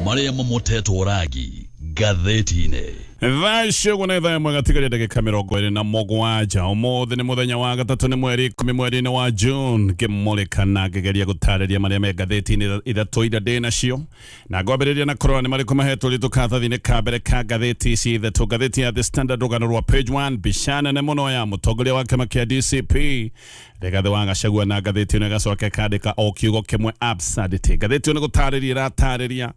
Marĩa mamotetwo rangi ngathĩti-inĩ. Thaa icio ũguo nĩ thaa ĩmwe gatigaria ndagĩka 27. Ũmũthĩ nĩ mũthenya wa gatatũ, nĩ mweri 10 mweri-inĩ wa June. Ngĩmũrĩka na ngĩgeria gũtarĩria marĩa me ngathĩti-inĩ ithatũ iria ndĩ nacio, na ngwambĩrĩria na kũrora nĩ marĩkũ mahetwo ritũ karatathi-inĩ ka mbere ka ngathĩti ici ithatũ. Ngathĩti ya The Standard, rũgano rwa page 1, mbica nene mũno ya mũtongoria wa kĩama kĩa DCP Rigathĩ wa Gachagua, na ngathĩti ĩno ĩgacoka ĩkandĩka o kiugo kĩmwe, absurdity. Ngathĩti ĩyo nĩ gũtarĩria ĩratarĩria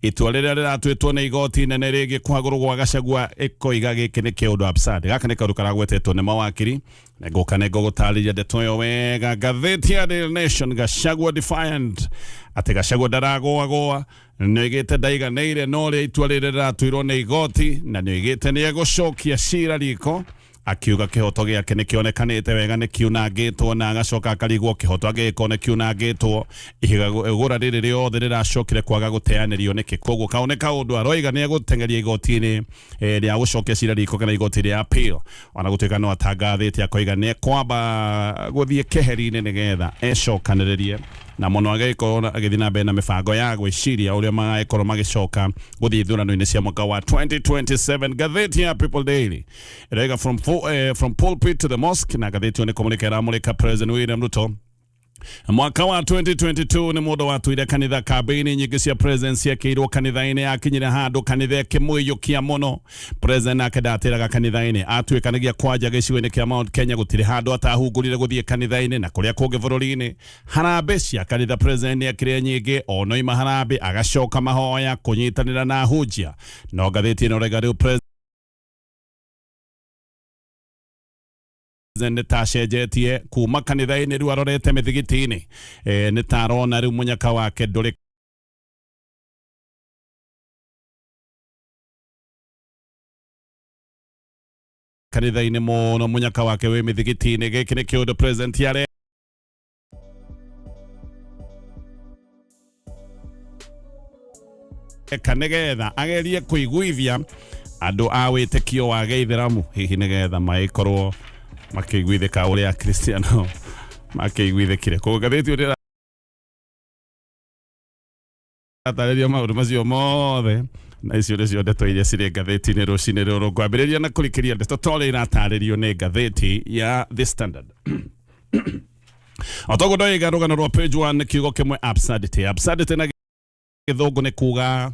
itua rĩrĩa rĩratuĩtwo nĩ igoti inene rĩgiĩ kũhagũrwo gwa Gachagua, ĩkoiga gĩkĩ nĩ kĩũndũ absurd. Gaka nĩ kaũndũ karagwetetwo nĩ mawakiri, na ngũka nĩ ngũgũtarĩria ndeto ĩyo wega. Ngathĩti ya Daily Nation, Gachagua defiant, atĩ Gachagua ndaragũagũa, nĩoigĩte ndaiganĩire na ũrĩa itua rĩrĩ rĩratuirwo nĩ igoti, na nĩoigĩte nĩegũcokia cira riko, akiuga kĩhoto gĩake nĩ kĩonekanĩte wega nĩ kiunangĩtwo, na agacoka akarigwo kĩhoto angĩgĩkorwo nĩ kiunangĩtwo, ihiga gũra rĩrĩ rĩothe rĩracokire kwaga gũteanĩrio nĩkĩ? Koguo kau nĩ kaũndũ aroiga nĩ egũteng'eria igoti-inĩ rĩa gũcokia cira riko kana igoti rĩa appeal, ona gũtuĩka no atangathĩte akoiga nĩ ekwamba gũthiĩ keheri-inĩ nĩgetha ecokanĩrĩrie na mũno agĩkorwo agĩthiĩ na mbere na mĩbango ya gwĩciria ũrĩa magagĩkorwo magĩcoka gũthiĩ ithurano-inĩ cia mwaka wa 2027. Ngathĩti ya People Daily ĩroiga from pulpit to the mosque, na ngathĩti ĩyo nĩ kũmũrĩka ĩramũrĩka President William Ruto. Mwaka wa 2022 nĩ mũndũ watuire kanitha. Kambĩini nyingĩ cia president ciekĩirwo kanitha-inĩ, yakinyire handũ kanitha ĩkĩmũiyũkia mũno. President nake ndatĩraga kanitha-inĩ, atuĩkanagia kwanja gĩcigo-inĩ kĩa Mount Kenya, gũtirĩ handũ atahungurire gũthiĩ kanitha-inĩ na kũrĩa kũngĩ bũrũri-inĩ. Harambĩ cia kanitha president nĩekire nyingĩ, onoima harambĩ agacoka mahoya kũnyitanĩra na ahunjia. No ngathĩti ĩno ĩrauga rĩu president nĩ ta acenjetie kuma kanitha-inĩ, rĩu arorete mĩthigiti-inĩ. Nĩ ta arona rĩu mũnyaka wake ndũrĩ kanitha-inĩ mũno, mũnyaka wake wĩ mĩthigiti-inĩ. Gĩkĩ nĩ kĩũndũ president yare eka nĩgetha agerie kũiguithia andũ a wĩtĩkio wa gĩithĩramu, hihi nĩgetha magĩkorwo makĩiguithĩka ũrĩa Akristiano makĩiguithĩkire. Koguo ngathĩti ĩyo ndĩratarĩria maũndũ macio mothe, na icio nĩcio ndeto iria cirĩ ngathĩti-inĩ rũcinĩ rũrũ. Ngwambĩrĩria na kũrikĩria ndeto ta ũrĩa iratarĩrio nĩ ngathĩti ya The Standard. O toguo ndoiga, rũgano rwa page 1, kiugo kĩmwe, absurdity. Absurdity na gĩthũngũ nĩ kuga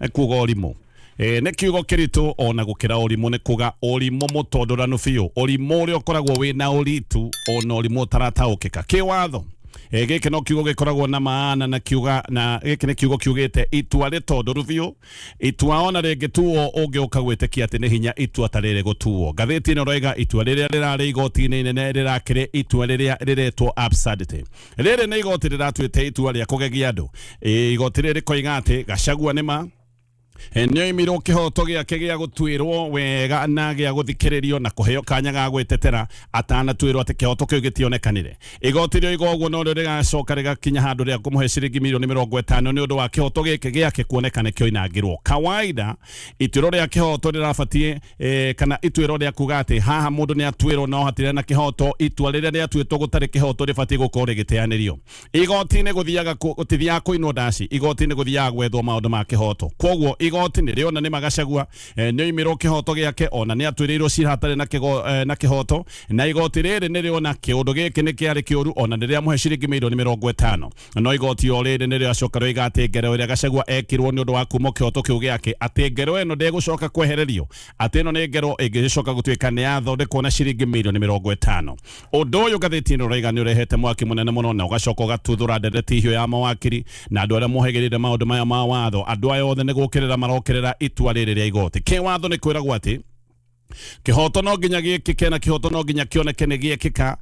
ũrimũ. Nĩ kiugo kĩritũ ona gũkĩra ũrimũ, nĩ kuga ũrimũ mũtondoranu biũ, ũrimũ ũrĩa ũkoragwo wĩna ũritu ona ũrimũ ũtarataũkĩka kĩwatho. Gĩkĩ no kiugo gĩkoragwo na maana na kiuga na gĩkĩ nĩ kiugo kiugĩte itua rĩtondoru biũ, itua ona rĩngĩtuo ũngĩũka gwĩtĩkia atĩ nĩ hinya itua ta rĩrĩ gũtuo. Ngathĩti ĩno ĩroiga itua rĩrĩa rĩrarĩ igoti-inĩ inene rĩrakĩrĩ itua rĩrĩa rĩretwo absurdity. Rĩrĩ nĩ igoti rĩratuĩte itua rĩa kũgegia andũ. Igoti rĩrĩ rĩkoiga atĩ Gachagua nĩ ma nĩoimirwo kĩhoto gĩake gĩa gũtuĩrwo wega na gĩa gũthikĩrĩrio na kũheo kanya ga gwĩtetera atanatuĩrwo atĩ kĩhoto kĩu gĩtionekanire. Igoti rĩoiga ũguo no rĩo rĩgacoka rĩgakinya handũ rĩa kũmũhe ciringi mirioni 50 nĩ ũndũ wa kĩhoto gĩkĩ gĩake kuoneka nĩ kĩoinangirwo. Kawaida ituĩro rĩa kĩhoto rĩrabatiĩ kana ituĩro rĩa kuga atĩ haha mũndũ nĩ atuĩrwo no hatirĩ na kĩhoto, itua rĩrĩa rĩatuĩtwo gũtarĩ kĩhoto rĩbatiĩ gũkorwo rĩgĩteanĩrio. Igoti-inĩ gũthiaga gũtithiaga kũinwo ndaci, igoti-inĩ gũthiaga gwethwo maũndũ ma kĩhoto. Kwoguo igoti nĩ rĩona nĩ Gachagua nĩ oimĩrwo kĩhoto gĩake, ona nĩ atuĩrĩirwo cira hatarĩ na na kĩhoto, na igoti rĩrĩ nĩ rĩona kĩũndũ gĩkĩ nĩ kĩarĩ kĩũru, ona nĩ rĩamũhe ciringi mirioni 50. No igoti o rĩrĩ nĩ rĩacoka rĩoiga atĩ ngero ĩrĩa Gachagua ekirwo nĩ ũndũ wa kuma kĩhoto kĩu gĩake, atĩ ngero ĩno ndĩgũcoka kwehererio, atĩ ĩno nĩ ngero ĩngĩcoka gũtuĩka nĩ yathondekwo na ciringi mirioni 50. Ũndũ ũyũ ngathĩti ĩno ĩroiga nĩ ũrehete mwaki mũnene mũno na ũgacoka ũgatuthũra ndereti hiũ ya mawakiri na andũ arĩa mohĩgĩrĩire maũndũ maya ma watho. Andũ aya othe nĩ gũkĩrĩra marokĩrĩra itua rĩrĩ rĩa igoti. Kĩwatho nĩ kwĩragwo atĩ kĩhoto no nginya gĩkĩke na kĩhoto no nginya kĩoneke nĩ gĩekĩka,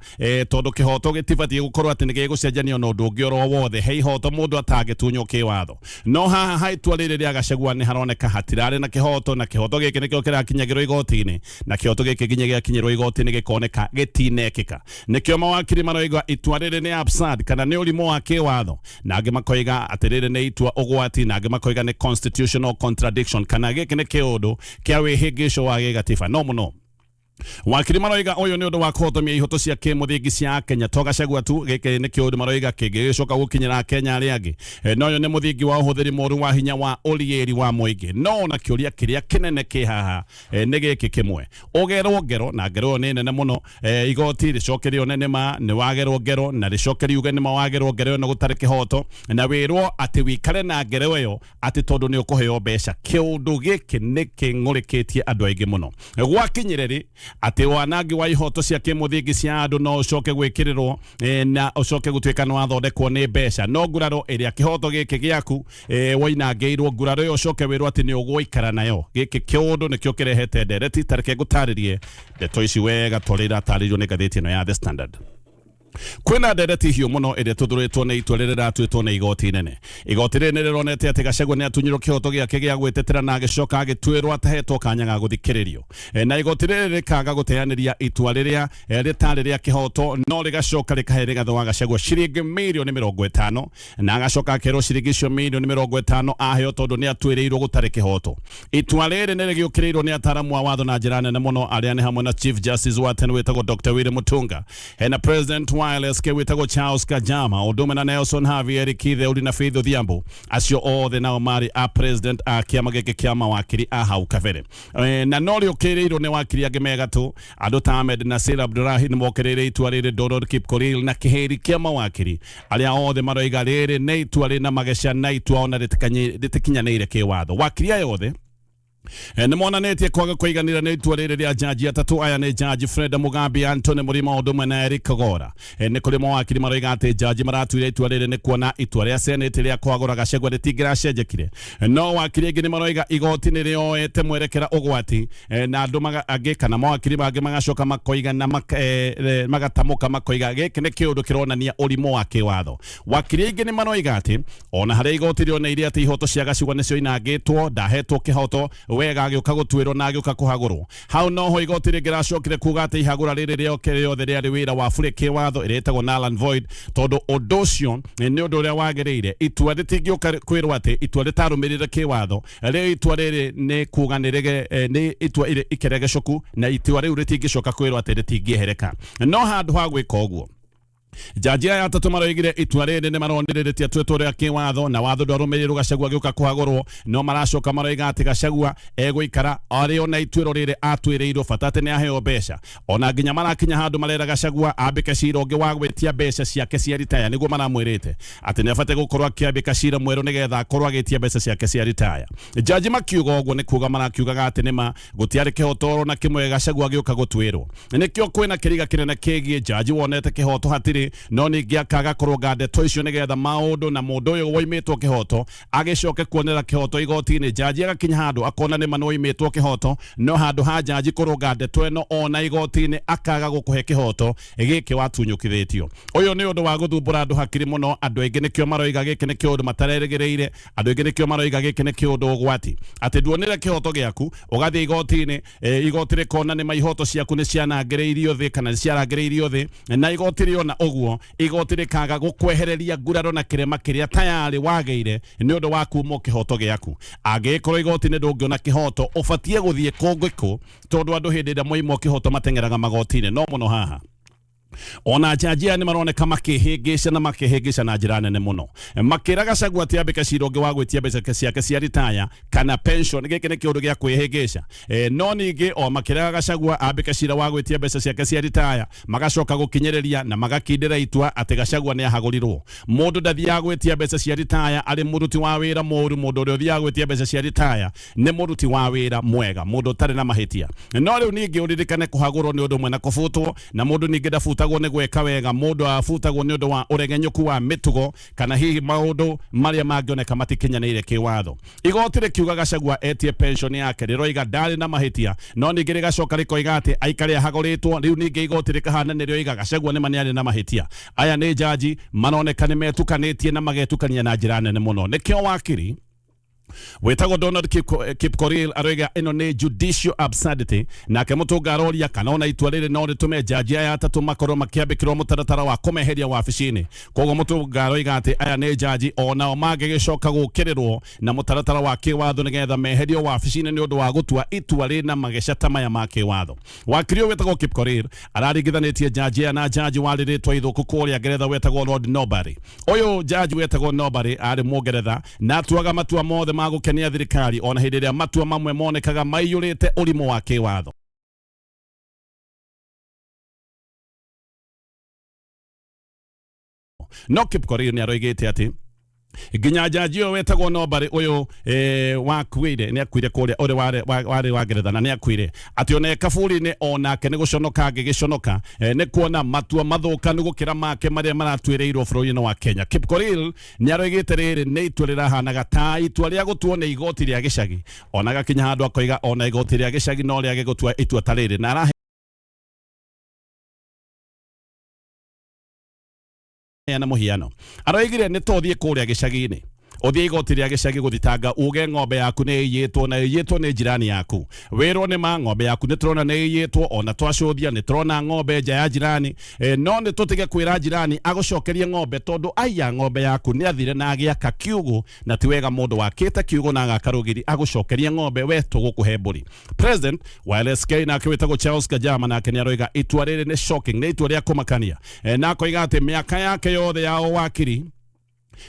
tondũ kĩhoto gĩtibatiĩ gũkorwo atĩ nĩ gĩgũcenjanio na ũndũ ũngĩ oro wothe. He ihoto mũndũ atangĩtunywo kĩwatho, no haha ha itua rĩrĩ rĩa Gachagua nĩ haroneka hatirarĩ na kĩhoto, na kĩhoto gĩkĩ nĩkĩo kĩrakinyagĩrwo igoti-inĩ, na kĩhoto gĩkĩ nginya gĩakinyĩrwo igoti-inĩ gĩkoneka gĩtinekĩka. Nĩkĩo mawakiri maroiga itua rĩrĩ nĩ absurd kana nĩ ũrimũ wa kĩwatho, na angĩ makoiga atĩ rĩrĩ nĩ itua ũgwati, na angĩ makoiga nĩ constitutional contradiction kana gĩkĩ nĩ kĩũndũ kĩa wĩhĩngĩco wa gĩgatiba. No mũno Wakiri maroiga ũyũ nĩ ũndũ wa kũhotomia ihoto cia kĩmũthingi cia Akenya to Gachagua tu. Gĩkĩ nĩ kĩũndũ maroiga kĩngĩgĩcoka gũkinyĩra Akenya arĩa angĩ. Na ũyũ nĩ mũthingi wa ũhũthĩri mũru wa hinya wa ũriĩri wa mũingĩ. No ona kĩũria kĩrĩa kĩnene kĩ haha nĩ gĩkĩ kĩmwe: ũgerwo ngero, na ngero ĩyo nĩ nene mũno, igoti rĩcoke rĩone nĩma nĩ wagerwo ngero, na rĩcoke riuge nĩma wagerwo ngero ĩno gũtarĩ kĩhoto, na wĩrwo atĩ wikare na ngero ĩyo atĩ tondũ nĩ ũkũheo mbeca. Kĩũndũ gĩkĩ nĩ kĩng'ũrĩkĩtie andũ aingĩ mũno. Gwakinyire rĩ atĩ wanangi wa ihoto cia kĩmũthingi cia andũ no ũcoke gwĩkĩrĩrwo na ũcoke gũtuĩka nĩ wathondekwo nĩ mbeca, no nguraro ĩrĩa kĩhoto gĩkĩ gĩaku woinangĩirwo, nguraro ĩyo ũcoke wĩrwo atĩ nĩ ũgũikara nayo? Gĩkĩ kĩũndũ nĩkĩo kĩrehete ndereti. Tareke ngũtarĩrie ndeto ici wega ta ũrĩa iratarĩrio nĩ ngathĩti ĩno ya The Standard. Kwĩna ndereti hiũ mũno ĩrĩa ĩtũthũrĩtwo nĩ itua rĩrĩa rĩratuĩtwo nĩ igoti inene. Igoti rĩrĩ nĩ rĩronete atĩ Gachagua nĩ atunyirwo kĩhoto gĩake gĩa gwĩtetera na agĩcoka agĩtuĩrwo atahetwo kanya ga gũthikĩrĩrio. Na igoti rĩrĩ rĩkaga gũteanĩria itua rĩrĩa rĩtarĩ rĩa kĩhoto, no rĩgacoka rĩkahe Rigathĩ wa Gachagua ciringi mirioni 50, na agacoka akerwo ciringi icio mirioni 50 aheo tondũ nĩ atuĩrĩirwo gũtarĩ kĩhoto. Itua rĩrĩ nĩ rĩgĩũkĩrĩirwo nĩ ataramu a watho na njĩra nene mũno, arĩa nĩ hamwe na Chief Justice wa tene wĩtagwo Dr. Willy Mutunga, hena President wa LSK wĩtagwo Charles Kajama, ũndũ ũmwe na Nelson Havi, Eric Kitheuri na Faith Odhiambo. Acio othe nao marĩ a president a kĩama gĩkĩ kĩa mawakiri a hau kabere. Na no rĩũkĩrĩirwo nĩ wakiri angĩ megatũ. Andũ ta Ahmed Nasir Abdulahi nĩ mokĩrĩire itua rĩrĩ, Donald Kipkorir na kĩhĩri kĩa mawakiri arĩa othe maroiga rĩrĩ nĩ itua rĩna mageca na itua ona rĩtikinyanĩire kĩwatho. Wakiri aya othe nĩ monanĩtie kwaga kũiganĩra nĩ itua rĩrĩ rĩa jaji atatũ. Aya nĩ Jaji Freda Mugambi, Anthony Murima, ũndũ ũmwe na Eric Kagora. Nĩ kũrĩ mawakiri maroiga atĩ jaji maratuire itua rĩrĩ nĩ kuona itua rĩa Senate rĩa kwagũra Gachagua rĩtingĩracenjekire. No wakiri aingĩ nĩ maroiga igoti nĩ rĩoete mwerekera ũgwati, na andũ angĩ kana mawakiri mangĩ magacoka makoiga na magatamũka makoiga gĩkĩ nĩ kĩũndũ kĩronania ũrimũ wa kĩwatho. Wakiri aingĩ nĩ maroiga atĩ ona harĩa igoti rĩoneire atĩ ihoto cia Gachagua nĩcio inangĩtwo, ndahetwo kĩhoto wega agĩũka gũtuĩrwo na agĩũka kũhagũrwo, hau noho igoti rĩngĩracokire kuga atĩ ihagũra rĩrĩ rĩoke rĩothe rĩarĩ wĩra wa bure kĩwatho, ĩrĩa ĩtagwo null and void, tondũ ũndũ ũcio nĩ ũndũ ũrĩa wagĩrĩire. Itua rĩtingĩũka kwĩrwo atĩ itua rĩtarũmĩrĩre kĩwatho rĩu. Itua rĩrĩ nĩ kuga nĩ rĩge nĩ itua ĩrĩ ikeregecoku, na itua rĩu rĩtingĩcoka kwĩrwo atĩ rĩtingĩehereka. No handũ ha gwĩka ũguo, jaji aya atatũ maroigire itua rĩrĩ nĩ maronire rĩtiatuĩtwo rĩa kĩwatho na watho ndwarũmĩrĩirwo Gachagua gĩũka kũhagũrwo. No maracoka maroiga atĩ Gachagua egũikara arĩ ona ituĩro rĩrĩ atuĩrĩirwo, bata atĩ nĩ aheo mbeca. Ona nginya marakinya handũ marera Gachagua ambĩke cira ũngĩ wa gwĩtia mbeca ciake cia ritaya, nĩguo maramwĩrĩte atĩ nĩ abatiĩ gũkorwo akĩambĩka cira mwerũ nĩgetha akorwo agĩtia mbeca ciake cia ritaya. Jaji makiuga ũguo nĩ kuga marakiugaga atĩ nĩma gũtiarĩ kĩhoto na kĩmwe Gachagua gĩũka gũtuĩrwo. Nĩkĩo kwĩna kĩriga kĩnene kĩgiĩ jaji wonete kĩhoto hatirĩ, no ningĩ akaga kũrũnga ndeto icio nĩgetha maũndũ na mũndũ ũyũ woimĩtwo kĩhoto agĩcoke kuonera kĩhoto igoti-inĩ. Jaji agakinya handũ akona nĩma nĩwoimĩtwo kĩhoto, no handũ ha jaji kũrũnga ndeto ĩno ona igoti-inĩ, akaga gũkũhe kĩhoto gĩkĩ watunyũkithĩtio. Ũyũ nĩ ũndũ wa gũthumbũra andũ hakiri mũno. Andũ aingĩ nĩkĩo maroiga gĩkĩ nĩ kĩũndũ matarerĩgĩrĩire. Andũ aingĩ nĩkĩo maroiga gĩkĩ nĩ kĩũndũ ũgwati, atĩ nduonire kĩhoto gĩaku, ũgathiĩ igoti-inĩ, igoti rĩkona nĩ maihoto ciaku nĩ cianangĩrĩirio thĩ kana nĩ ciarangĩrĩirio thĩ, na igoti rĩona ũguo, igoti rĩkaga gũkwehereria nguraro na kĩrema kĩrĩa tayarĩ wagĩire nĩ ũndũ wa kumwo kĩhoto gĩaku. Angĩgĩkorwo igoti-inĩ ndũngĩona kĩhoto, ũbatiĩ gũthiĩ kũngĩ kũ? Tondũ andũ hĩndĩ ĩrĩa moimwo kĩhoto mateng'eraga magoti-inĩ. No mũno haha ona jaji aya nĩ maroneka makĩhĩngĩca na makĩhĩngĩca na njĩra nene mũno, makĩra Gachagua atĩ ambĩke cira ũngĩ wa gwĩtia mbeca ciake cia ritaya kana pension. Gĩkĩ nĩ kĩũndũ gĩa kwĩhĩngĩca. No ningĩ o makĩraga Gachagua ambĩke cira wa gwĩtia mbeca ciake cia ritaya, magacoka gũkinyĩrĩria na magakindĩra itua atĩ Gachagua nĩ ahagũrirwo. Mũndũ ndathiaga gwĩtia mbeca cia ritaya arĩ mũruti wa wĩra mũru. Mũndũ ũrĩa ũthiaga gwĩtia mbeca cia ritaya nĩ mũruti wa wĩra mwega, mũndũ ũtarĩ na mahĩtia. No rĩu ningĩ ũririkane kũhagũrwo nĩ ũndũ ũmwe na kũbutwo, na mũndũ ningĩ ndabutagwo nĩ gwĩka wega. Mũndũ abutagwo nĩ ũndũ wa ũregenyũku wa mĩtugo kana hihi maũndũ marĩa mangĩoneka matikinyanĩire kĩwatho. Igoti rĩkiuga Gachagua etie pension yake, rĩroiga ndarĩ na mahĩtia, no ningĩ rĩgacoka rĩkoiga atĩ aikare ahagũrĩtwo. Rĩu ningĩ igoti rĩkahana nĩ rĩoiga Gachagua nĩma nĩ arĩ na mahĩtia. Aya nĩ jaji maroneka nĩ metukanĩtie na magetukania na njĩra nene mũno. Nĩkĩo wakiri Wĩtagwo Donald Kipkorir aroiga ĩno nĩ judicial absurdity. Nake Mũtũnga aroria kana ona itua rĩrĩ no rĩtũme njanji aya atatũ makorwo makĩambĩkĩrwo mũtaratara wa kũmeheria wabici-inĩ. Koguo Mũtũnga aroiga atĩ aya nĩ njanji onao mangĩgĩcoka gũkĩrĩrwo na mũtaratara wa kĩwatho nĩgetha meherio wabici-inĩ nĩ ũndũ wa gũtua itua rĩna mageca ta maya ma kĩwatho. Wakiri ũyũ wĩtagwo Kipkorir araringithanĩtie njanji aya na njanji warĩ rĩtwa ithũku kũrĩa Ngeretha wetagwo Lord Norbury. Ũyũ njanji wetagwo Norbury arĩ Mũngeretha na atuaga matua mothe ma gũkenia thirikari ona hĩndĩ ĩrĩa matua mamwe monekaga maiyũrĩte ũrimũ wa kĩwatho. No Kipkorir nĩ aroigĩte atĩ nginya njanji ũyũ wetagwo Norbury ũyũ wakuire nĩ akuire kũrĩa ũrĩa warĩ wa Ngeretha na nĩ akuire atĩ ona e kaburi-inĩ onake nĩ gũconoka angĩgĩconoka nĩ kuona matua mathũkanu gũkĩra make marĩa maratuĩrĩirwo bũrũri-inĩ wa Kenya. Kipkorir nĩ aroigĩte rĩrĩ nĩ itua rĩrahanaga ta itua rĩa gũtuo nĩ igoti rĩa gĩcagi, ona agakinya handũ akoiga ona igoti rĩa gĩcagi no rĩage gũtua itua ta rĩrĩ, na araheana mũhiano. Aroigire nĩ ta ũthiĩ kũrĩa gĩcagi-inĩ, ũthiĩ igoti rĩa gĩcagi gũthitanga uge ng'ombe yaku nĩ ĩiyĩtwo na ĩiyĩtwo nĩ jirani yaku, wĩrwo nĩ ma ng'ombe yaku nĩ tũrona nĩ ĩiyĩtwo, ona twacũthia nĩ tũrona ng'ombe nja ya jirani, no nĩ tũtige kwĩra jirani agũcokerie ng'ombe tondũ aiya ng'ombe yaku nĩ athire na agĩaka kiugũ, na ti wega mũndũ wakĩte kiugũ na agaka rũgiri agũcokerie ng'ombe, we tũgũkũhe mbũri. President wa LSK nake wĩtagwo Charles Kajama nake nĩ aroiga itua rĩrĩ nĩ shocking, nĩ itua rĩa kũmakania, na akoiga atĩ mĩaka yake yothe ya ũwakiri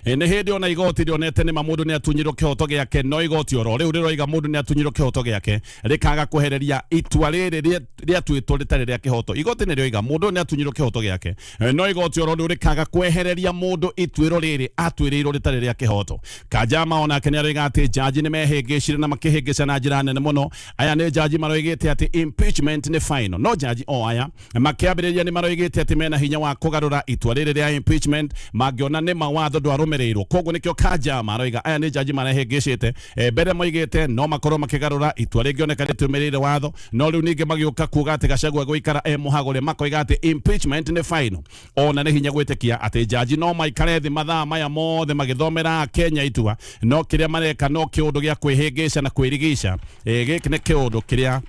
nĩ hĩndĩ ona igoti rĩonete nĩma mũndũ nĩ atunyirwo kĩhoto gĩake, no igoti oro rĩu rĩroiga mũndũ nĩ atunyirwo kĩhoto gĩake rĩkaga kwehereria itua rĩrĩ rĩatuĩtwo rĩtarĩ rĩa kĩhoto. Igoti nĩ rĩoiga mũndũ ũyũ nĩ atunyirwo kĩhoto gĩake, no igoti oro rĩu rĩkaga kwehereria mũndũ ituĩro rĩrĩ atuĩrĩirwo rĩtarĩ rĩa kĩhoto. Kanjama onake nĩ aroiga atĩ njanji nĩ mehĩngĩcire na makĩhĩngĩca na njĩra nene mũno. Aya nĩ njanji maroigĩte atĩ impeachment nĩ final, no njanji o aya makĩambĩrĩria nĩ maroigĩte atĩ mena hinya wa kũgarũra itua rĩrĩ rĩa impeachment mangĩona nĩ mawatho ndwarũmĩrĩirwo. Koguo nĩkĩo Kanjama aroiga aya nĩ njanji marehĩngĩcĩte. Mbere moigĩte no makorwo makĩgarũra itua rĩngĩoneka rĩtũmĩrĩire watho, no rĩu ningĩ magĩũka kuga atĩ Gachagua gũikara e mũhagũre, makoiga atĩ impeachment nĩ final. Ona nĩ hinya gwĩtĩkia atĩ njanji no maikare thĩ mathaa maya mothe magĩthomera Kenya itua, no kĩrĩa mareka no kĩũndũ gĩa kwĩhĩngĩca na kwĩrigica. Gĩkĩ nĩ kĩũndũ kĩrĩa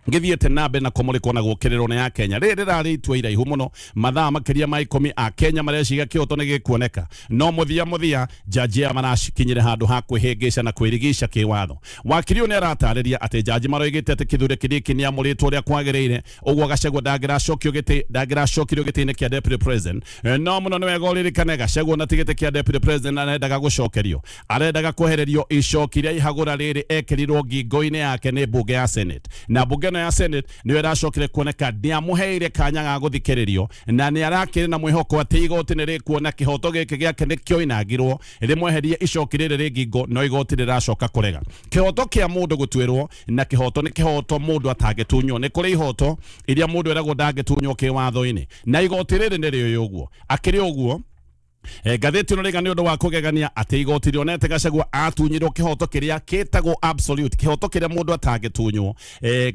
gĩthiĩte na mbere na kũmũrĩkwo na gũkĩrĩrwo nĩ Akenya. Rĩrĩ rĩrarĩ itua iraihu mũno, mathaa makĩria ma 10 Akenya mareciria kĩhoto nĩ gĩkuoneka, no mũthia mũthia njanji aya marakinyire handũ ha kwĩhĩngĩca na kwĩrigica kĩwatho. Wakiri ũyũ nĩ aratarĩria atĩ njanji maroigĩte atĩ Kithure Kindiki nĩ amũrĩtwo ũrĩa kwagĩrĩire, ũguo Gachagua ndangĩracokio gĩtĩ, ndangĩracokirio gĩtĩ-inĩ kĩa deputy president. No mũno nĩ wega ũririkane Gachagua na ti gĩtĩ kĩa deputy president arendaga gũcokerio, arendaga kwehererio icoki rĩa ihagũra rĩrĩ ekĩrirwo ngingo-inĩ yake nĩ mbunge ya Senate, na mbunge ĩno ya Senate nĩyo ĩracokire kuoneka ndĩamũheire kanya ga gũthikĩrĩrio, na nĩ arakĩrĩ na mwĩhoko atĩ igoti nĩ rĩkuona kĩhoto gĩkĩ gĩake nĩkĩoinangirwo rĩmweherie icoki rĩrĩ rĩ ngingo, no igoti rĩracoka kũrega. Kĩhoto kĩa mũndũ gũtuĩrwo na kĩhoto nĩ kĩhoto mũndũ atangĩtunywo. Nĩ kũrĩ ihoto iria mũndũ eragwo ndangĩtunywo kĩwatho-inĩ, na igoti rĩrĩ nĩ rĩũĩ ũguo. Akĩrĩ ũguo, ngathĩti ĩno rĩga nĩ ũndũ wa kũgegania atĩ igoti rĩonete Gachagua atunyirwo kĩhoto kĩrĩa kĩtagwo absolute, kĩhoto kĩrĩa mũndũ atangĩtunywo,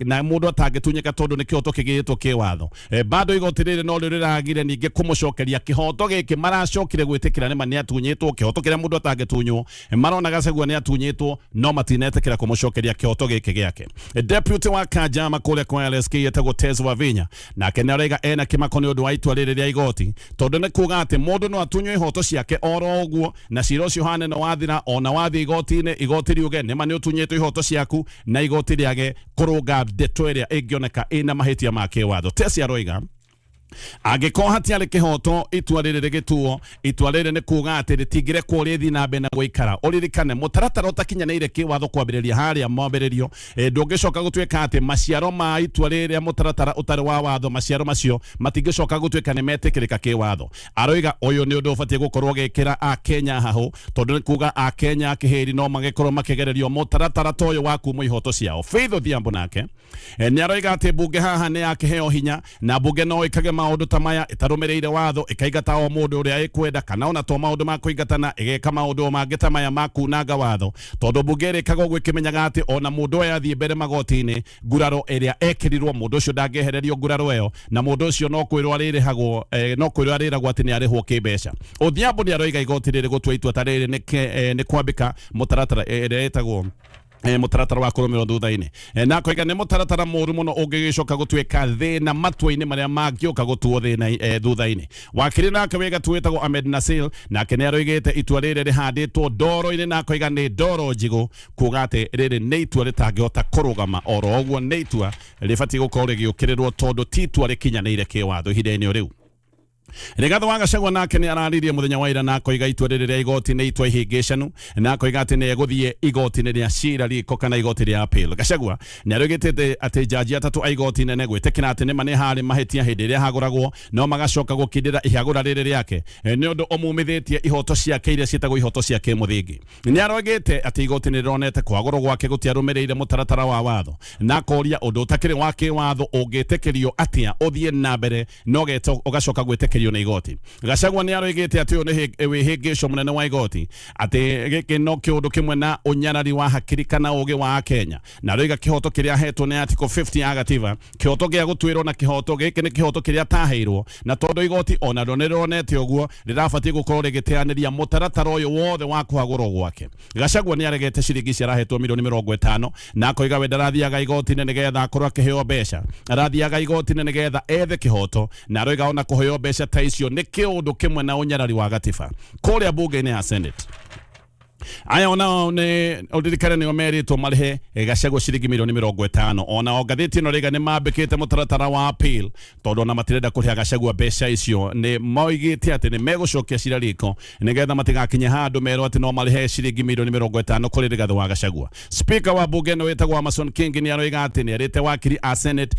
na mũndũ atangĩtunyĩka tondũ nĩ kĩhoto kĩgĩĩtwo kĩwatho. Bado igoti rĩrĩ no rĩo rĩragire ningĩ kũmũcokeria kĩhoto gĩkĩ, maracokire gwĩtĩkĩra nĩma nĩ atunyĩtwo kĩhoto kĩrĩa mũndũ atangĩtunywo. Marona Gachagua nĩ atunyĩtwo no matinetĩkĩra kũmũcokeria kĩhoto gĩkĩ gĩake. Deputy wa Kanjama kũrĩa kwa LSK etagwo Tez Wavinya nake nĩ araiga ena kĩmako nĩ ũndũ wa itua rĩrĩ rĩa igoti, tondũ nĩ kuga atĩ mũndũ no atunywo ihoto ciake oro ũguo na cira ũcio hane no wathira, ona wathiĩ igoti-inĩ igoti riuge nĩma nĩ ũtunyĩtwo ihoto ciaku, na igoti rĩage kũrũnga ndeto ĩrĩa ĩngĩoneka ĩna mahĩtia ma kĩwatho. Tesi aroiga angĩkorwo hatiarĩ kĩhoto itua rĩrĩ rĩgĩtuo, itua rĩrĩ nĩ kuga atĩ rĩtingĩrekwo rĩthiĩ na mbere na gũikara. Ũririkane mũtaratara ũtakinyanĩire kĩwatho kwambĩrĩria harĩa mwambĩrĩrio, ndũngĩcoka gũtuĩka atĩ maciaro ma itua rĩrĩa mũtaratara ũtarĩ wa watho, maciaro macio matingĩcoka gũtuĩka nĩ metĩkĩrĩka kĩwatho. Aroiga ũyũ nĩ ũndũ ũbatiĩ gũkorwo ũgĩkĩra Akenya hahũ, tondũ nĩ kuga Akenya kĩhĩri no magĩkorwo makĩgererio mũtaratara ta ũyũ wa kumwo ihoto ciao. Faith Odhiambo nake nĩ aroiga atĩ mbunge haha nĩ yakĩheo hinya na mbunge no ĩkage maũndũ ta maya ĩtarũmĩrĩire watho, ĩkaingata o mũndũ ũrĩa ĩkwenda, kana ona to maũndũ ma kũingatana, ĩgeka maũndũ o mangĩ ta maya ma kunanga watho, tondũ mbunge ĩrĩkaga ũguo ĩkĩmenyaga atĩ ona mũndũ ũyũ athiĩ mbere magoti-inĩ, nguraro ĩrĩa ekĩrirwo mũndũ ũcio ndangĩehererio nguraro ĩyo, na mũndũ ũcio no kwĩrwo arĩrĩhagwo, no kwĩrwo arĩragwo atĩ nĩ arĩhwo kĩmbeca. Odhiambo nĩ aroiga igoti rĩrĩ gũtua itua ta rĩrĩ nĩ kwambĩka mũtaratara ĩrĩa ĩtagwo mũtaratara wa kũrũmĩrwo thutha-inĩ. Na akoiga nĩ mũtaratara mũru mũno ũngĩgĩcoka gũtuĩka thĩna matua-inĩ marĩa mangĩũka gũtuo thĩna thutha-inĩ. Wakiri nake wĩ gatu wĩtagwo Ahmed Nassir nake nĩ aroigĩte itua rĩrĩ rĩhandĩtwo ndoro-inĩ, na akoiga nĩ ndoro njigũ, kuga atĩ rĩrĩ nĩ itua rĩtangĩhota kũrũgama oro ũguo, nĩ itua rĩbatiĩ gũkorwo rĩgĩũkĩrĩrwo tondũ ti itua rĩkinyanĩire kĩwatho ihinda-inĩ o rĩu. Rigathi wa Gachagua nake nĩ araririe mũthenya wa ira na akoiga itua rĩrĩ rĩa igoti nĩ itua ihĩngĩcanu, na akoiga atĩ nĩ egũthiĩ igoti-inĩ rĩa cira riko kana igoti rĩa appeal. Gachagua nĩ aroigĩte atĩ njanji atatũ a igoti nene gwĩtĩkĩra atĩ nĩma nĩ harĩ mahĩtia hĩndĩ ĩrĩa hagũragwo, no magacoka gũkindĩra ihagũra rĩrĩ rĩake nĩ ũndũ ũmumithĩtie ihoto ciake iria ciĩtagwo ihoto cia kĩmũthingi. Nĩ aroigĩte atĩ igoti nĩ rĩronete kwagũrwo gwake gũtiarũmĩrĩire mũtaratara wa watho, na akoria ũndũ ũtakĩrĩ wa kĩwatho ũngĩtĩkĩrio atĩa ũthiĩ na mbere na ũgacoka gwĩtĩkĩrio nĩ igoti. Gachagua nĩ aroigĩte atĩ ũyũ nĩ wĩhĩngĩco mũnene wa igoti, atĩ gĩkĩ no kĩũndũ kĩmwe na ũnyarari wa hakiri kana ũgĩ wa Akenya, na aroiga kĩhoto kĩrĩa ahetwo nĩ Article 50 ya gatiba, kĩhoto gĩa gũtuĩrwo na kĩhoto gĩkĩ nĩ kĩhoto kĩrĩa ataheirwo, na tondũ igoti onarĩo nĩ rĩronete ũguo rĩrabatiĩ gũkorwo rĩgĩteanĩria mũtaratara ũyũ wothe wa kũhagũrwo gwake. Gachagua nĩ aregete ciringi ici arahetwo milioni 50, na akoiga we ndarathiaga igoti-inĩ nĩgetha akorwo akĩheo mbeca, arathiaga igoti-inĩ nĩgetha ethe kĩhoto, na aroiga ona kũheo mbeca ta icio nĩ kĩũndũ kĩmwe na ũnyarari wa gatiba. Kũrĩa bunge-inĩ ya Senate, aya onao nĩ ũririkane nĩo merĩtwo marĩhe Gachagua ciringi milioni 50. Onao ngathĩti ĩno rĩga nĩ mambĩkĩte mũtaratara wa appeal, tondũ ona matirenda kũrĩha Gachagua mbeca icio. Nĩ moigĩte atĩ nĩ megũcokia cira riko nĩgetha matigakinye handũ merwo atĩ no marĩhe ciringi milioni 50 kũrĩ Rigathĩ wa Gachagua. Speaker wa bunge ĩno wĩtagwo Amason King nĩ aroiga atĩ nĩ erĩte wakiri a Senate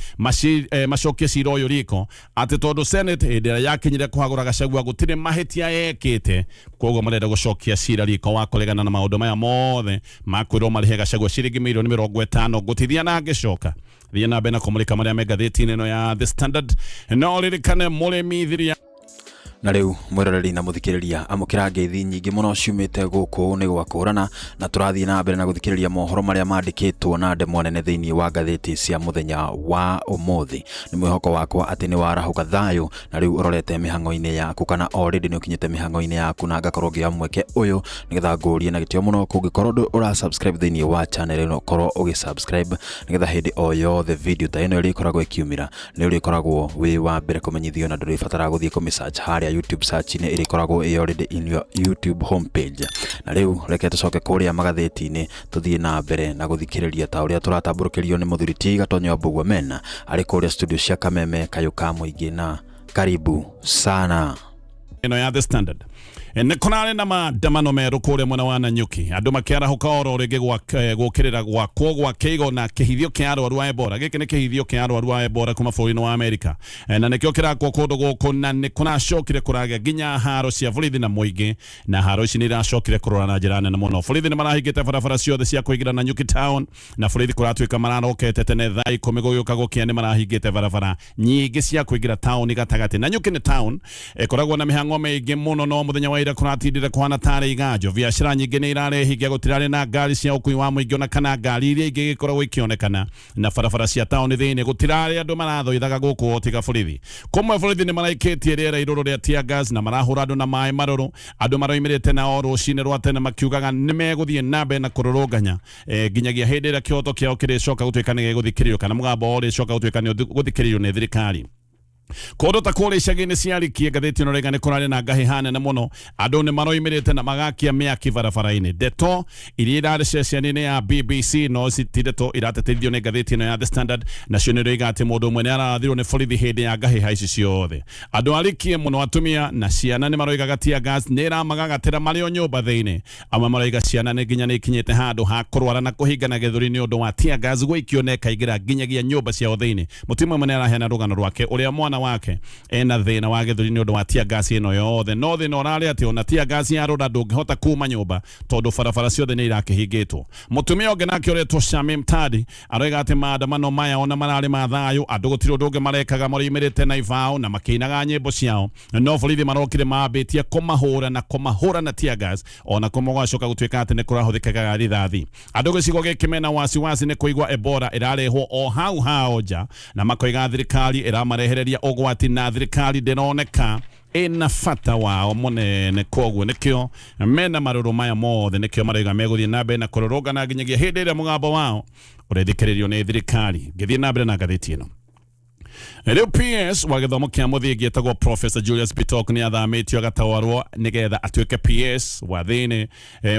macokie cira ũyũ riko, atĩ tondũ Senate hĩndĩ ĩrĩa yakinyire kũhagũra Gachagua gũtirĩ mahĩtia ekĩte, koguo marenda gũcokia cira riko wa kũregana na maũndũ maya mothe ma kwĩrwo marĩhe Gachagua ciringi milioni 50. Ngũtithia na ngĩcoka thiĩ na mbere na kũmũrĩka marĩa me ngathĩti-inĩ ĩno ya The Standard. No ririkane mũrĩmi thiria. Na rĩu mwĩroreri na mũthikĩrĩria, amũkĩra ngeithi nyingĩ mũno ciumĩte gũkũ nĩ gwakũrana, na tũrathiĩ na mbere na gũthikĩrĩria mohoro marĩa mandĩkĩtwo na ndemwa nene thĩinĩ wa ngathĩti cia mũthenya wa ũmũthĩ. Nĩ mwĩhoko wakwa atĩ nĩ warahũka thayũ na rĩu ũrorete mĩhang'o-inĩ yaku, kana already nĩ ũkinyĩte mĩhang'o-inĩ yaku, na ngakorwo ngĩoya mweke ũyũ nĩgetha ngũrie na gĩtĩo mũno, kũngĩkorwo ndũ ũra subscribe thĩinĩ wa channel ĩno, korwo ũgĩ subscribe nĩgetha hĩndĩ o yothe video ta ĩno ĩrĩkoragwo ĩkiumĩra nĩ ũrĩkoragwo wĩ wa mbere kũmenyithio, na ndũrĩbataraga gũthiĩ kũmĩ search harĩa YouTube search-inĩ, ĩrĩkoragwo ĩ already in your YouTube homepage. Na rĩu reke tũcoke kũrĩa magathĩti-inĩ, tũthiĩ na mbere na gũthikĩrĩria ta ũrĩa tũratambũrũkĩrio nĩ mũthuri ti Gatonyo wa Mbugua Mena arĩ kũrĩa studio cia Kameme Kayũ ka Mũingĩ, na karibu sana. Ĩno ya The Standard. Nĩ kũrarĩ na maandamano merũ kũrĩa mwena wa Nanyuki, andũ makĩarahũka oro rĩngĩ gũkĩrĩra gwakwo gwa kĩigo na kĩhithio kĩa arwaru a Ebola. Gĩkĩ nĩ kĩhithio kĩa arwaru a Ebola kuma bũrũri-inĩ wa Amerika, na nĩkĩo kĩrakwo kũndũ gũkũ, na nĩ kũracokire kũragĩa nginya haro cia borithi na mũingĩ, na haro ici nĩ iracokire kũrora na njĩra nene mũno. Borithi nĩ marahingĩte barabara ciothe cia kũingĩra Nanyuki town, na borithi kũratuĩka mararokete tene thaa 10 gũgĩũka gũkĩa, nĩ marahingĩte barabara nyingĩ cia kũingĩra taũni gatagatĩ. Nanyuki nĩ town ĩkoragwo na mĩhang'o mĩingĩ mũno, no mũthenya wa ira kũratindire kũhana tarĩ iganjo. Biacara nyingĩ nĩ irarehingia, gũtirarĩ na ngari cia ũkui wa mũingĩ ona kana ngari iria ingĩ igĩkoragwo ikĩonekana, na barabara cia taũni thĩinĩ gũtirarĩ andũ marathoithaga gũkũ o tiga borithi. Kũmwe borithi nĩ maraikĩtie rĩera irũrũ rĩa tear gas na marahũra andũ na maĩ marũrũ. Andũ maroimĩrĩte nao rũcinĩ rwa tene makiugaga nĩ megũthiĩ na mbere na kũrũrũnganya nginyagia hĩndĩ ĩrĩa kĩhoto kĩao kĩrĩcoka gũtuĩka nĩ gĩgũthikĩrĩrio, kana mũgambo wao ũrĩcoka gũtuĩka nĩ ũgũthikĩrĩrio nĩ thirikari. Kũndũ ta kũrĩa icagi-inĩ cia Rikie, ngathĩti ĩno rĩga nĩ kũrarĩ na ngahĩha nene mũno. Andũ nĩ maroimĩrĩte na magakia mĩaki barabara-inĩ. Ndeto iria irarĩ ceceni-inĩ ya BBC, no ti ndeto iratetithio nĩ ngathĩti ĩno ya The Standard, nacio nĩ iroiga atĩ mũndũ ũmwe nĩ ararathirwo nĩ borithi hĩndĩ ya ngahĩha ici ciothe. Andũ a Rikie mũno, atumia na ciana, nĩ maroigaga tear gas nĩ ĩramagagatĩra marĩ o nyũmba thĩinĩ. Amwe maroiga ciana nĩ nginya nĩ ikinyĩte handũ ha kũrwara na kũhingana gĩthũri nĩ ũndũ wa tear gas gũikio na ĩkaingĩra nginyagia nyũmba ciao thĩinĩ. Mũtumia ũmwe nĩ araheana rũgano rwake ũrĩa mwana mwana wake ena thĩna wa gĩthũri nĩ ũndũ wa tear gas ĩno yothe. No thĩna ũrarĩ atĩ ona tear gas yarũra ndũngĩhota kuma nyũmba tondũ barabara ciothe nĩ irakĩhingĩtwo. Mũtumia ũngĩ nake ũretwo Shamim Tadi aroiga atĩ maandamano maya ona mararĩ ma thayũ, andũ gũtirĩ ũndũ ũngĩ marekaga, maroimĩrĩte na ibao na makĩinaga nyĩmbo ciao, no borithi marokire mambĩtie kũmahũra na kũmahũra na tear gas, ona kũmwe gwacoka gũtuĩka atĩ nĩ kũrahũthĩkaga rithathi. Andũ gĩcigo gĩkĩ mena wasiwasi nĩ kũigua Ebola ĩrarehwo o hau hao nja, na makoiga thirikari ĩramarehereria ũgwati na thirikari ndĩroneka ĩna bata wao mũnene. Koguo nĩkĩo mena marũrũ maya mothe, nĩkĩo marauga megũthiĩ na mbere na kũrũrũngana nginyagia hĩndĩ ĩrĩa mũgambo wao ũrethikĩrĩrio nĩ thirikari. Ngĩthiĩ na mbere na ngathĩti ĩno, rĩu PS wa gĩthomo kĩa mũthingi etagwo Professor Julius Bitok nĩ athamĩtio agatwarwo nĩgetha atuĩke PS wa thĩinĩ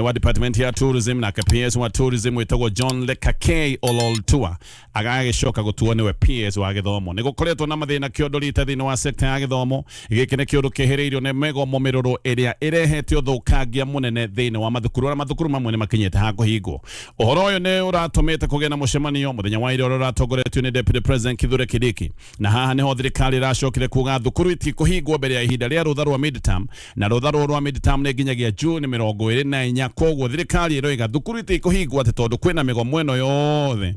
wa department ya tourism, nake PS wa tourism wĩtagwo John Lekakei Ololtua agagĩcoka gũtuo nĩwe PS wa gĩthomo. Nĩ gũkoretwo na mathĩna kĩondo rita thĩinĩ wa sekta ya gĩthomo. Gĩkĩ nĩ kĩũndũ kĩhĩrĩirio nĩ mĩgomo mĩrũrũ ĩrĩa ĩrehete ũthũkangia mũnene thĩinĩ wa mathukuru, arĩa mathukuru mamwe nĩ makinyĩte ha kũhingwo. Ũhoro ũyũ nĩ ũratũmĩte kũgĩe na mũcemanio mũthenya wa ira ũrĩa ũratongoretio nĩ Deputy President Kithure Kindiki, na haha nĩho thirikari ĩracokire kuga thukuru itikũhingwo mbere ya ihinda rĩa rũtha rwa midterm, na rũtha rũrũ rwa midterm nĩ nginyagia June 24. Koguo thirikari ĩroiga thukuru itikũhingwo atĩ tondũ kwĩna mĩgomo ĩno yothe,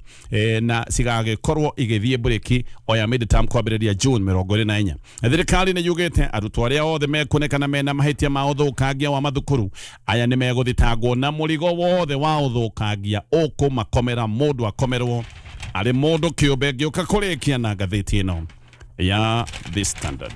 na cigagĩkorwo igĩthiĩ mburĩki o ya midterm kwambĩrĩria June 24. Thirikari nĩ yugĩte arutwo arĩa othe mekuonekana mena mahĩtia ma ũthũkangia wa mathukuru aya nĩ megũthitangwo na mũrigo wothe wa ũthũkangia ũkũmakomera, mũndũ akomerwo arĩ mũndũ kĩũmbe. Ngĩũka kũrĩkia na ngathĩti ĩno ya The Standard,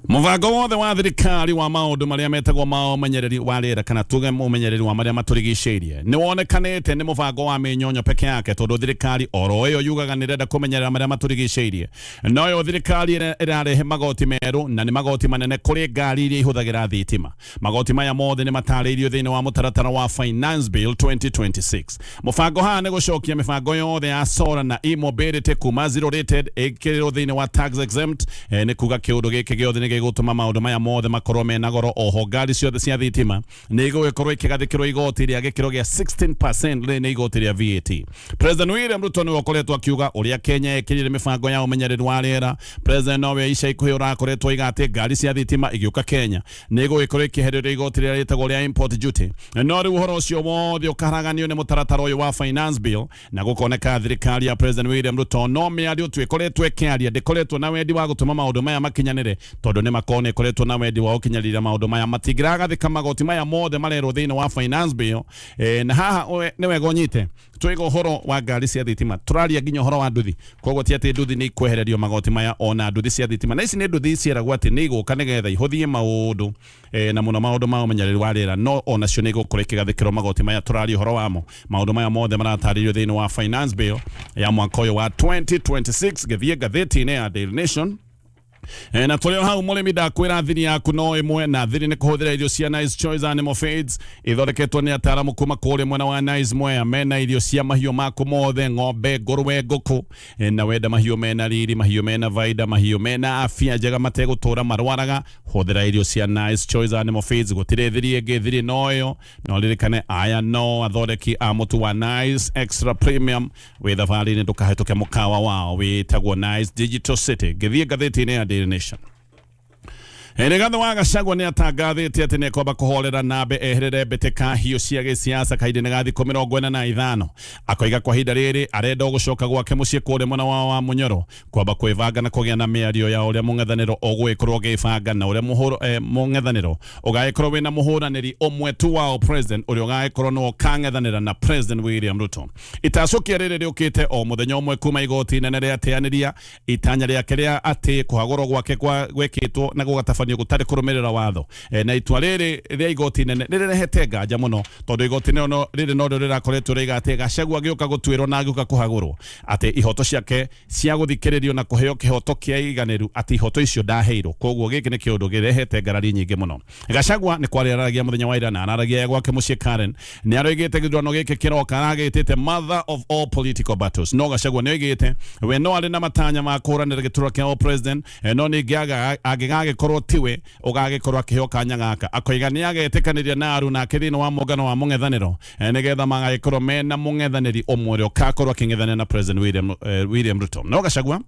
mũbango wothe wa thirikari wa maũndũ marĩa metagwo ma ũmenyereri wa rĩera, kana tuge ũmenyereri wa marĩa matũrigicĩirie, nĩ wonekanĩte nĩ mũbango wa mĩnyonyo peke yake, tondũ thirikari oro ĩyo yugaga nĩ ĩrenda kũmenyerera marĩa matũrigicĩirie, noyo thirikari ĩrarehe magoti merũ, na nĩ magoti manene kũrĩ ngari iria ihũthagĩra thitima. Magoti maya mothe nĩ matarĩirio thĩinĩ wa mũtaratara wa Finance Bill 2026. Mũbango haha nĩ gũcokia mĩbango yothe ya solar na e-mobility kuma zero rated ĩkĩrĩrwo thĩinĩ wa tax exempt. Nĩ kuga kĩũndũ gĩkĩ gĩothe nĩ gĩgũtũma maũndũ maya mothe makorwo mena goro. Oho ngari ciothe cia thitima nĩ igũgĩkorwo ikĩgathĩkĩrwo igoti rĩa gĩkĩro gĩa 16%, rĩrĩ nĩ igoti rĩa VAT. President William Ruto nĩwe ũkoretwo akiuga ũrĩa Kenya ĩkĩrire mĩbango ya ũmenyereri wa rĩera. President nowe ica ikuhĩ ũrakoretwo oiga atĩ ngari cia thitima igĩũka Kenya nĩ igũgĩkorwo ikĩhererio igoti rĩrĩa rĩtagwo rĩa import duty. No rĩu ũhoro ũcio wothe ũkaharaganio nĩ mũtaratara ũyũ wa Finance Bill, na gũkoneka thirikari ya President William Ruto no mĩario tu ĩkoretwo ĩkĩaria, ndĩkoretwo na wendi wa gũtũma maũndũ maya makinyanĩre, tondũ nĩ makorwo nĩ ĩkoretwo na wendi wa gũkinyarĩria maũndũ maya matingĩragathĩka magoti maya mothe marerwo thĩinĩ wa Finance Bill. Na haha nĩ wega ũnyite twiga ũhoro wa ngari cia thitima, tũraria nginya ũhoro wa nduthi. Koguo ti atĩ nduthi nĩ ikwehererio magoti maya, ona nduthi cia thitima, na ici nĩ nduthi cieragwo atĩ nĩ igũka nĩgetha ihũthie maũndũ, na mũno maũndũ ma ũmenyereri wa rĩera, no onacio nĩ igũkorwo ikĩgathĩkĩrwo magoti maya tũraria ũhoro wamo. Maũndũ maya mothe maratarĩrio thĩinĩ wa Finance Bill ya mwaka ũyũ wa 2026. Gĩthiĩ ngathĩti-inĩ ya Daily Nation. Na tũrĩ o hau, mũrĩmi, ndakwĩra thiri yaku no ĩmwe, na thiri nĩ kũhũthĩra irio cia Nice Choice Animal Feeds ithondeketwo nĩ ataaramu kuma kũrĩa mwena wa Nice Mwea. Mena irio cia mahiũ maku mothe, ng'ombe, ngũrwe, ngũkũ. Na wenda mahiũ mena riri, mahiũ mena vaida, mahiũ mena afya njega, mategũtũra marwaraga, hũthĩra irio cia Nice Choice Animal Feeds. Gũtirĩ thiri ĩngĩ, thiri no ĩyo. No ririkane aya no athondeki a mũtu wa Nice Extra Premium. Wĩ thabarĩ-inĩ ndũkahĩtũke mũkawa wao wĩtagwo Nice Digital City. Ngĩthiĩ ngathĩti-inĩ ya Daily Nation, Rigathi wa Gachagua nĩ atangathĩte atĩ nĩ ekwamba kũhorera nambe eherere mbĩtĩka hiũ cia gĩsiasa kahinda-inĩ ga thikũ 45. Akoiga kwa ihinda rĩrĩ arenda gũcoka gwake mũciĩ kũrĩa mwena wa Munyoro kwamba kwĩbanga na kũgĩa na mĩario ya ũrĩa mũng'ethanĩro ũgũgĩkorwo ũgĩbanga, na ũrĩa mũng'ethanĩro ũgagĩkorwo wĩna mũhũranĩri ũmwe tu wao president, ũrĩa ũgagĩkorwo nĩwe ũkang'ethanĩra na President William Ruto. Itacũkia rĩrĩ rĩũkĩte o mũthenya ũmwe kuma igoti inene rĩateanĩria itanya rĩake rĩa atĩ kũhagũrwo gwake kwa gwĩkĩtwo na gũgatabanio gũtarĩ kũrũmĩrĩra watho. Na itua rĩrĩ rĩa igoti inene nĩ rĩrehete nganja mũno, tondũ igoti rĩrĩ norĩo rĩrakoretwo rĩiga atĩ Gachagua agĩũka gũtuĩrwo na agĩũka kũhagũrwo atĩ ihoto ciake cia gũthikĩrĩrio na kũheo kĩhoto kĩa iganĩru, atĩ ihoto icio ndaheirwo. Koguo gĩkĩ nĩ kĩũndũ kĩrehete ngarari nyingĩ mũno. Gachagua nĩ kwaria araragia mũthenya wa ira, na araragia e gwake mũciĩ Karen. Nĩ aroigĩte gĩthurano gĩkĩ kĩroka aragĩtĩte "mother of all political battles". No Gachagua nĩ oigĩte we no arĩ na matanya ma kũhũranĩra gĩturwa kĩa o president, no ningĩ angĩgagĩkorwo tiwe ũgagĩkorwo akĩheo kanya gaka, akoiga nĩ agetĩkanĩria na aru nake thĩinĩ wa mũngano wa mũng'ethanĩro, nĩgetha magagĩkorwo mena mũng'ethanĩri ũmwe ũrĩa ũkakorwo akĩng'ethanĩra na President William Ruto. No Gachagua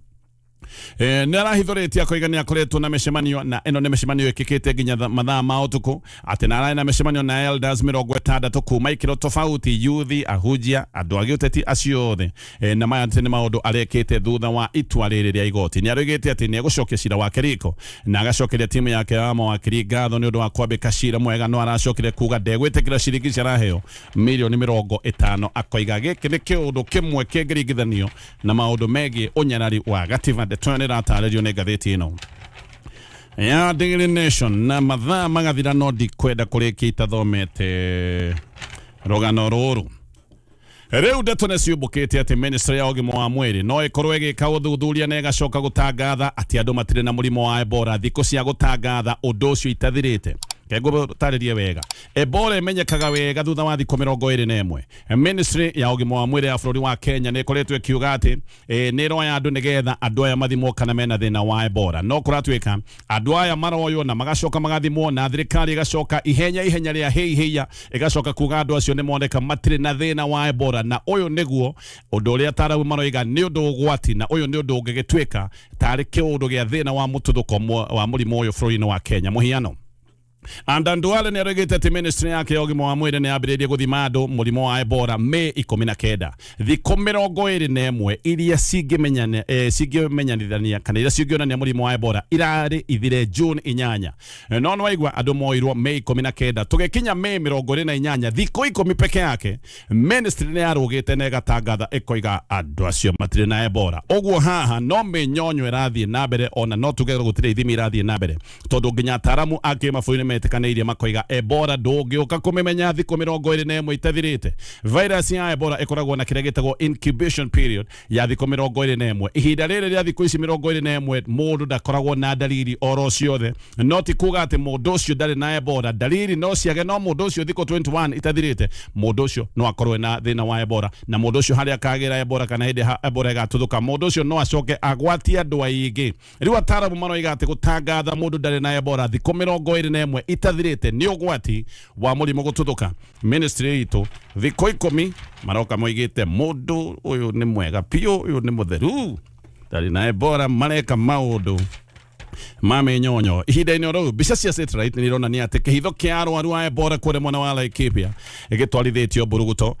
Nä arahithå te akoiga nä akoretwo na mĩcemanio, na ĩno nĩ mĩcemanio ĩkĩkĩte nginya mathaa ma ũtukũ, atĩ na ararĩ na mĩcemanio na elders 60 kuma ikĩro tofauti, yuthi, ahunjia, andũ a gĩũteti, acio othe. Na maya atĩ nĩ maũndũ arekĩte thutha wa itua rĩrĩ rĩa igoti. Nĩ aroigĩte atĩ nĩ egũcokia cira wake riko na agacokeria timu yake ya mawakiri ngatho nĩ ũndũ wa kwambĩka cira mwega, no aracokire kuga ndegwĩtĩkĩra ciringi ici araheo mirioni 50, akoiga gĩkĩ nĩ kĩũndũ kĩmwe kĩngĩringithanio na maũndũ megiĩ ũnyarari wa gatiba. Ndeto ĩyo nĩ ĩratarĩrio nĩ ngathĩti ĩno ya Daily Nation. Na mathaa magathira, no ndikwenda kũrĩkia itathomete rũgano rũrũ. Rĩu ndeto nĩ ciũmbũkĩte atĩ ministry ya ũgima wa mwĩrĩ no ĩkorwo ĩgĩka ũthuthuria na ĩgacoka gũtangatha atĩ andũ matirĩ na mũrimũ wa Ebola thikũ cia gũtangatha ũndũ ũcio itathirĩte. Kengũtarĩrie wega, Ebola ĩmenyekaga wega thutha wa thikũ 21. Ministry ya ũgima wa mwĩrĩ ya bũrũri wa Kenya nĩ ĩkoretwo ĩkiuga atĩ nĩ ĩroya andũ nĩgetha andũ aya mathimwo kana mena thĩna wa Ebola, no kũratuĩka andũ aya maroywo na magacoka magathimwo, na thirikari ĩgacoka ihenya ihenya rĩa hĩi hĩia ĩgacoka kuga andũ acio nĩ moneka matirĩ na thĩna wa Ebola. Na ũyũ nĩguo ũndũ ũrĩa ataramu maroiga nĩ ũndũ ũgwati, na ũyũ nĩ ũndũ ũngĩgĩtuĩka tarĩ kĩũndũ gĩa thĩna wa mũtuthũko wa mũrimũ ũyũ bũrũri-inĩ wa Kenya. Mũhiano, Adan Duale nĩ aroigĩte atĩ ministry yake ya ũgima wa mwĩrĩ nĩ yambĩrĩirie gũthima andũ mũrimũ wa Ebola Mĩ 19, thikũ 21 iria cingĩmenyanithania kana iria cingĩonania mũrimũ wa Ebola irarĩ ithire June 8. No nĩ waigua, andũ moirwo Mĩ 19, tũgĩkinya Mĩ 28, thikũ 10 peke yake, ministry nĩ yarũgĩte na ĩgatangatha ĩkoiga andũ acio matirĩ na Ebola. Ũguo haha no mĩnyonyo ĩrathiĩ na mbere, ona no tuge gũtirĩ ithimi irathiĩ na mbere, tondũ nginya ataramu a kĩmabũrũri nĩ metĩkanĩirie makoiga Ebola ndũngĩũka kũmĩmenya thikũ 21 itathirĩte. Virus ya Ebola ĩkoragwo na kĩrĩa gĩtagwo incubation period ya thikũ 21. Ihinda rĩrĩ rĩa thikũ ici 21, mũndũ ndakoragwo na dalili oro ciothe, no ti kuga atĩ mũndũ ũcio ndarĩ na Ebola. Dalili no ciage, no mũndũ ũcio thikũ 21 itathirĩte, mũndũ ũcio no akorwo na thĩna wa Ebola, na mũndũ ũcio harĩa akagĩra Ebola kana hĩndĩ Ebola ĩgatuthũka, mũndũ ũcio no acoke agwatie andũ aingĩ. Rĩu ataramu maroiga atĩ gũtangatha mũndũ ndarĩ na Ebola thikũ 21 itathirĩte nĩ ũgwati wa mũrimũ gũtuthũka. Ministry itũ thikũ 10 maroka moigĩte mũndũ ũyũ nĩ mwega biũ, ũyũ nĩ mũtheru, ndarĩ na Ebola. Mareka maũndũ ma mĩnyonyo. Ihinda-inĩ o rĩu, mbica cia satellite nĩ ironania atĩ kĩhitho kĩa arwaru a Ebola kũrĩa mwena wa Laikipia gĩtwarithĩtio mburuguto,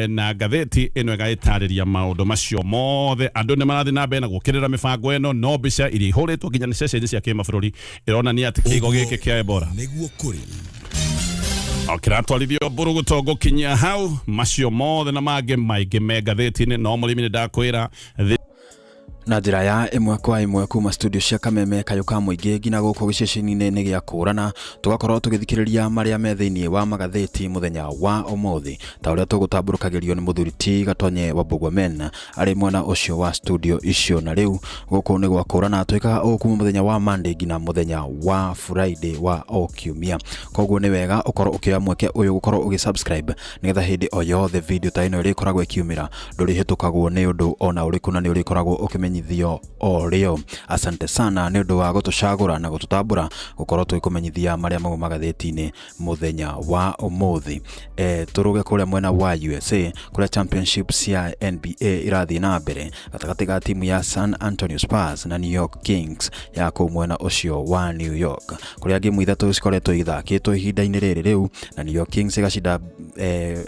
na ngathĩti ĩno ĩgagĩtarĩria maũndũ macio mothe. Andũ nĩ marathiĩ na mbere na gũkĩrĩra mĩbango ĩno, no mbica iria ihũrĩtwo nginya nĩ ceceni cia kĩmabũrũri ĩronania atĩ kĩhigo gĩkĩ kĩa Ebola nĩguo kũrĩ o kĩratwarithio mburuguto. Ngũkinyia hau, macio mothe na mangĩ maingĩ me ngathĩti-inĩ, no mũrĩmi nĩ ndakwĩra Na njĩra ya ĩmwe kwa ĩmwe kuma studio cia Kameme Kayũ ka Mũingĩ nginya gũkũ gĩceceni-inĩ nĩ gĩa kũrana, tũgakorwo tũgĩthikĩrĩria marĩa me thĩinĩ wa magathĩti mũthenya wa ũmũthĩ, ta ũrĩa tũgũtambũrũkagĩrio nĩ mũthuri ti Gatonye wa Mbũgua arĩ mwena ũcio wa studio icio. Na rĩu gũkũ nĩ gwa kũrana, twĩkaga ũũ kuma mũthenya wa Monday nginya mũthenya wa Friday wa o kiumia. Koguo nĩ wega ũkorwo ũkĩoya mweke ũyũ gũkorwo ũgĩ subscribe, nĩgetha hĩndĩ o yothe video ta ĩno ĩrĩkoragwo ĩkiumĩra, ndũrĩhĩtũkagwo nĩ ũndũ ona ũrĩkũ na nĩ ũrĩkoragwo ũkĩmenyithio o rĩo. Asante sana nĩ ũndũ wa gũtũcagũra na gũtũtambũra gũkorwo tũgĩkũmenyithia marĩa mau magathĩti-inĩ mũthenya wa ũmũthĩ. Tũrũge kũrĩa mwena wa USA, kũrĩa championship cia NBA irathiĩ na mbere gatagatĩ ga timu ya San Antonio Spurs na New York Kings ya kũu mwena ũcio wa New York, kũrĩa ngĩmu 3 cikoretwo ithakĩtwo ihinda-inĩ rĩrĩ rĩu, na New York Kings ĩgacinda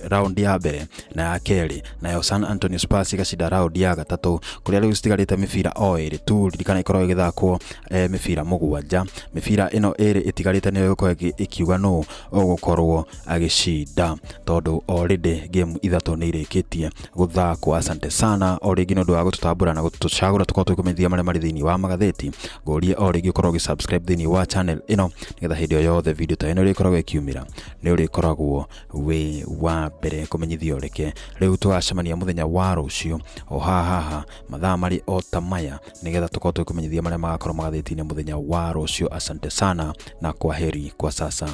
round ya mbere na ya kerĩ, nayo San Antonio Spurs ĩgacinda round ya gatatũ, kũrĩa rĩu citigarĩte mĩbira o ĩrĩ tu. Ririkana ĩkoragwo ĩgĩthakwo mĩbira 7. Mĩbira ĩno ĩrĩ ĩtigarĩte nĩyo ĩgũkorwo ĩkiuga nũ ũgũkorwo agĩcinda, tondũ already game 3 nĩ irĩkĩtie gũthakwo. Asante sana o rĩngĩ nĩ ũndũ wa gũtũtambũra na gũtũcagũra tũkorwo tũgĩkũmenyithia marĩa marĩ thĩinĩ wa magathĩti. Ngũrie o rĩngĩ ũkorwo ũgĩ-subscribe thĩinĩ wa channel ĩno, nĩgetha hĩndĩ o yothe video ta ĩno ĩrĩkoragwo ĩkiumĩra, nĩ ũrĩkoragwo wĩ wa mbere kũmenyithio. Reke rĩu tũgacemania mũthenya wa rũciũ o haha haha mathaa marĩ o ta maya, nĩgetha tũkorwo tũgĩkũmenyithia marĩa magakorwo magathĩti-inĩ mũthenya wa rũciũ. Asante sana na kwaheri kwa sasa.